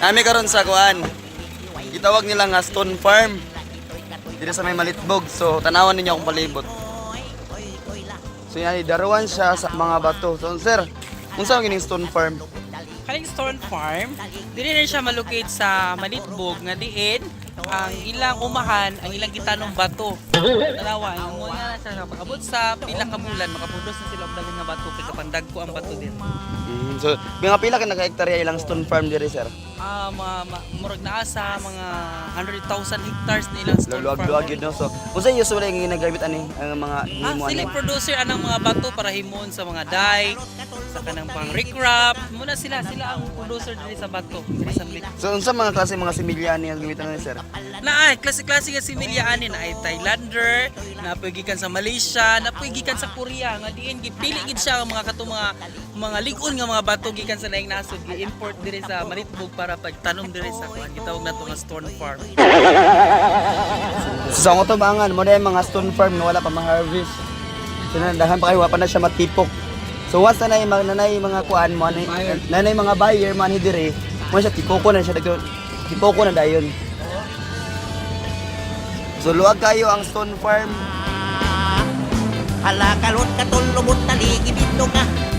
Nami karon sa kuan. Gitawag nila nga Stone Farm. Dito sa may Malitbog. So tanawan ninyo akong palibot. So yan, daruan siya sa mga bato. So sir, unsa ang kining Stone Farm? Kaning Stone Farm, dili na siya malocate sa Malitbog nga diin ang ilang umahan, ang ilang gitanong bato. Tanawa, ang mga na siya pag-abot sa pila ka bulan, makaproduce na sila og daghan nga bato kay kapan dagko ang bato din. So, mga pila ka naka-hektarya ilang stone farm diri, sir? Ah, mga murag naa sa mga 100,000 hectares na ilang stone farm. Luwag-luwag yun, no? So, unsa usually ang ginagamit ani ang mga Ah, himo sila ani? producer anang mga bato para himon sa mga dike, sa kanang pang riprap. Muna sila, sila ang producer diri sa bato, diri sa Malitbog. So, unsa mga klase mga similya ani ang gamitan ani, sir? Na ay klase-klase nga similya ani na ay Thailander, na gikan sa Malaysia, na gikan sa Korea nga diin gipili gid siya ang mga katong mga lig-on nga mga bato gikan sa laing nasod gi-import diri sa Malitbog para pagtanom diri sa kuan gitawag nato nga stone farm. So, ang utubangan mo na yung mga stone farm nga wala pa ma-harvest. So, daghan pa kayo, wala pa na siya matipok. So, once na mga nanay mga kuan mo, ani, nanay mga buyer mo ani dire, mo siya tipoko na siya dagto, tipoko na dayon. So, luwag kayo ang stone farm. Hala kalot katulubot taligi bito ka.